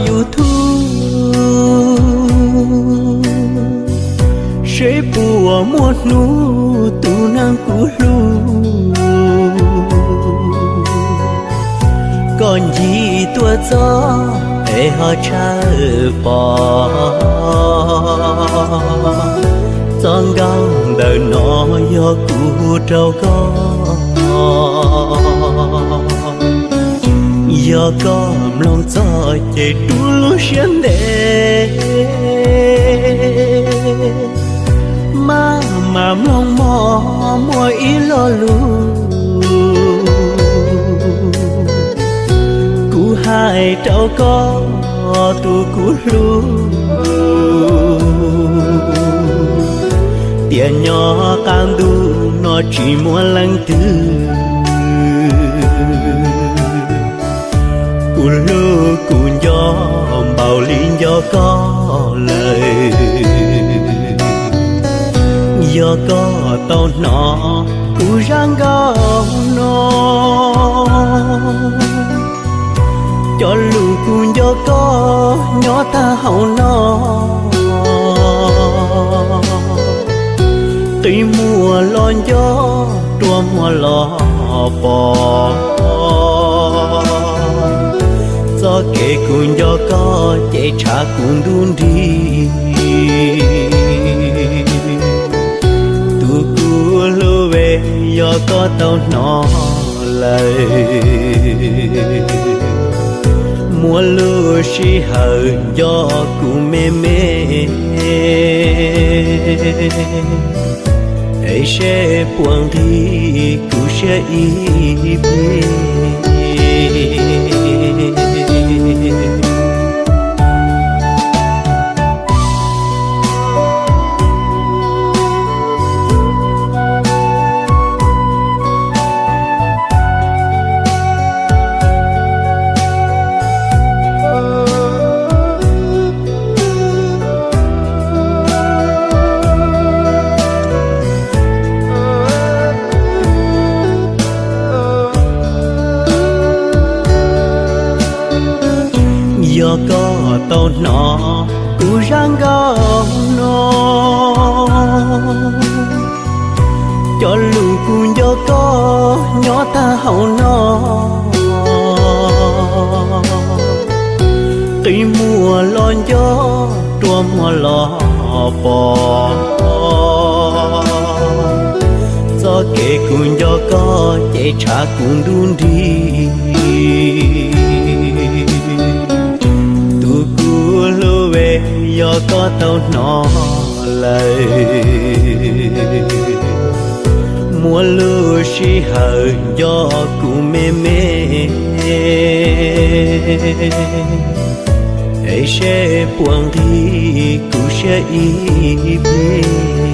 YouTube, seb puas muaj hnub tus neeg kuv hlub koj ncig tuaj txog es ho tshawb pom. Txoj nkauj ntawm no yog kuv rau koj. Yog koj mloog txog ces rub lub siab ntev, maj mam mloog mog muaj ib lo lus kuv hais rau koj tus kuv hlub. Tiam nyob qab ntuj no tsis muaj leej twg kuv hlub kuv nco npaum li nco koj lawm. Yog koj tau hnov kuv zaj nkauj no, cov lus kuv nco koj nyob tag hauv no, qi muag los nco, rua muag los pom. Txoj kev kuv nco koj ces tshav kuv ntuj nrig. Tus kuv hlub, yog koj tau hnov lawm, muaj lub sij hawm nco kuv me me, es seb puas nqhis kuv siab ib pliag. Yog koj tau hnov kuv zaj nkauj no, cov lus kuv nco koj nyob tag hauv no, qi muag los nco, rua muag los pom. Txoj kev kuv nco koj ces tshav kuv ntuj nrig. Tus kuv hlub, yog koj tau hnov lawm, muaj lub sij hawm nco kuv me me, es seb puas nqhis kuv siab ib pliag.